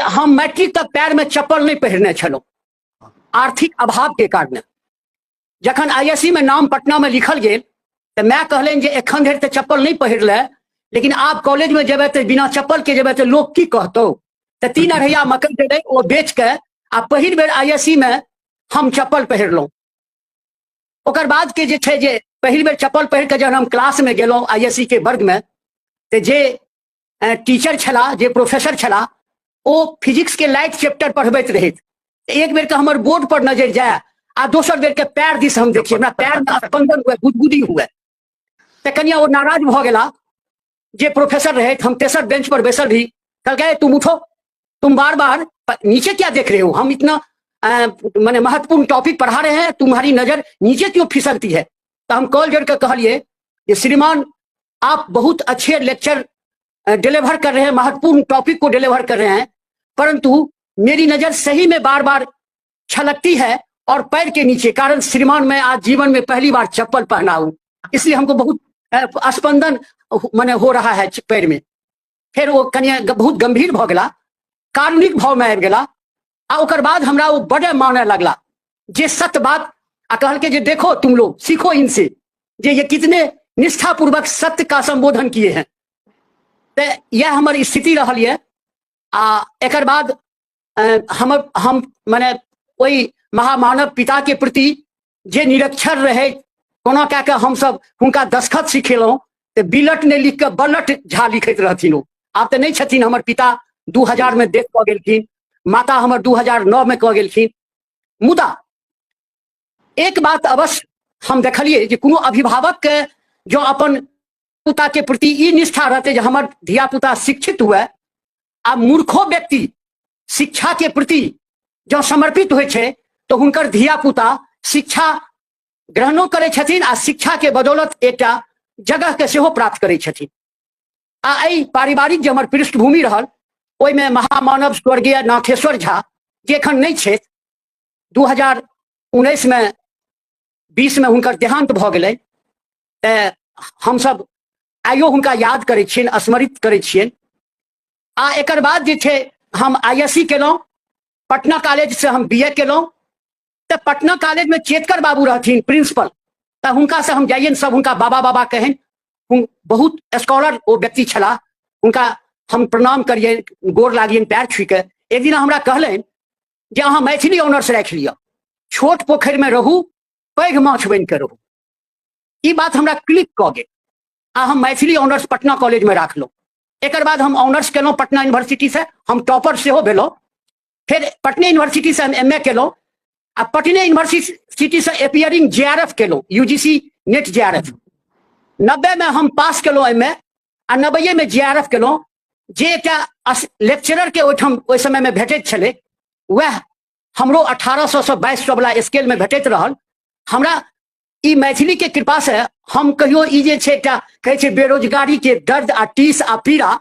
हम मैट्रिक तक पैरमे चप्पल नहि पहिरने छलहुँ आर्थिक अभावके कारणे। जखन ISC मे नाम पटनामे लिखल गेल तऽ माय कहलनि जे एखन धरि तऽ चप्पल नहि पहिरले, लेकिन आब कॉलेजमे जेबै तऽ बिना चप्पलके जेबै तऽ लोक की कहतौ। तऽ 3 अढ़ैया मकई देलै, ओ बेच के आ पहिल बेर ISC मे हम चप्पल पहिरलहुँ। ओकर बाद के जे छै जे पहिल बेर चप्पल पहिर के जहन हम क्लासमे गेलहुँ ISC के वर्गमे, तऽ जे टीचर छलाह, जे प्रोफेसर छलाह, ओ फिजिक्स के लाइट चैप्टर पढ़बैत रहथि। एक बेर के हमर बोर्ड पर नजरि जाय आ दोसर बेर के पैर दिस हम देखिए, हमरा पैर में स्पंदन हुए, गुदगुदी हुए। तऽ कनिया ओ नाराज भऽ गेला जे प्रोफेसर रहथि। हम तेसर बेंच पर बैसल रही। कहलकै, तुम उठो, तुम बार बार नीचे क्या देख रहे हो, हम इतना माने महत्वपूर्ण टॉपिक पढ़ा रहे हैं, तुम्हारी नजर नीचे क्यों फिसलती है। तो हम कॉल जोड़ के कहलिए जे श्रीमान आप बहुत अच्छे लेक्चर डिलीवर कर रहे हैं, महत्वपूर्ण टॉपिक को डिलीवर कर रहे हैं, परंतु मेरी नजर सही में बार बार छलकती है और पैर के नीचे, कारण श्रीमान मैं आज जीवन में पहली बार चप्पल पहना हूं, इसलिए हमको बहुत स्पंदन माने हो रहा है पैर में। फेर ओ कनिया बहुत गंभीर भऽ गेला, कारुणिक भाव में आबि गेला आ ओकर बाद हमरा ओ बड़े माने लगला जे सत्य बात, आ कहलकै जे देखो तुम लोग सीखो इनसे जे ये कितने निष्ठापूर्वक सत्य का संबोधन किए हैं। तऽ इएह हमर स्थिति रहल यऽ। आ एकर बाद हमर हम माने ओहि महामानव पिता के प्रति जे निरक्षर रहे, कोना कए कऽ हमसब हुनका दस्तखत सिखेलहुँ तऽ बिलट नहि लिख कऽ बलट झा लिखैत रहथिन ओ। आब तऽ नहि छथिन हमर पिता, 2000 में डेथ कऽ गेलखिन, माता हमर 2009 में कऽ गेलखिन। मुदा एक बात अवश्य हम देखलियै जे कोनो अभिभावक के जँ अपन पुता के प्रति ई निष्ठा रहतै जे हमर धिया पुता शिक्षित हुए, आ मूर्खो व्यक्ति शिक्षा के प्रति जँ समर्पित होइ छै तऽ हुनकर धिया पुता शिक्षा ग्रहणो करै छथिन आ शिक्षा के बदौलत एकटा जगह के सेहो प्राप्त करै छथिन। आ एहि पारिवारिक जे हमर पृष्ठभूमि रहल ओहिमे महामानव स्वर्गीय नाथेश्वर झा जे एखन नहि छथि, 2019 में 20 में हुनकर देहांत भऽ गेलै, तऽ हमसब आइयो हुनका याद करै छियनि, स्मरित करै छियनि। आ एकर बाद जे छै हम ISC केलहुँ, पटना कॉलेज से हम BA केलहुँ। तऽ पटना कॉलेज में चेतकर बाबू रहथिन प्रिंसिपल, तऽ हुनका से हम जाइयनि, सब हुनका बाबा बाबा कहनि। बहुत स्कॉलर ओ व्यक्ति छलाह, हुनका हम प्रणाम करियनि, गोर लागियनि, पैर छुइके। एक दिन हमरा कहलनि जे अहाँ मैथिली ऑनर्स राखि लिअ, छोट पोखरिमे रहू, पैघ माछ बनि कऽ रहू। ई बात हमरा क्लिक कऽ गेल आ हम मैथिली ऑनर्स पटना कॉलेजमे राखलहुँ। एकर बाद हम ऑनर्स केलहुँ पटना यूनिवर्सिटी से, हम टॉपर सेहो भेलहुँ। फेर पटने यूनिवर्सिटी से हम MA केलहुँ आ पटने यूनिवर्सिटी से अपियरिंग JRF केलहुँ, UGC net JRF। 90 में हम पास केलहुँ एहिमे आ 90 में JRF केलहुँ। जे एकटा लेक्चरर के ओहिठाम ओहि समय में भेटैत छलै, वएह हमरो 1800 से 2200 वाला स्केल में भेटैत रहल। हमरा ई मैथिली के कृपा से हम कहियो ई जे छै एकटा कहै छै बेरोजगारी के दर्द आ टीस आ पीड़ा,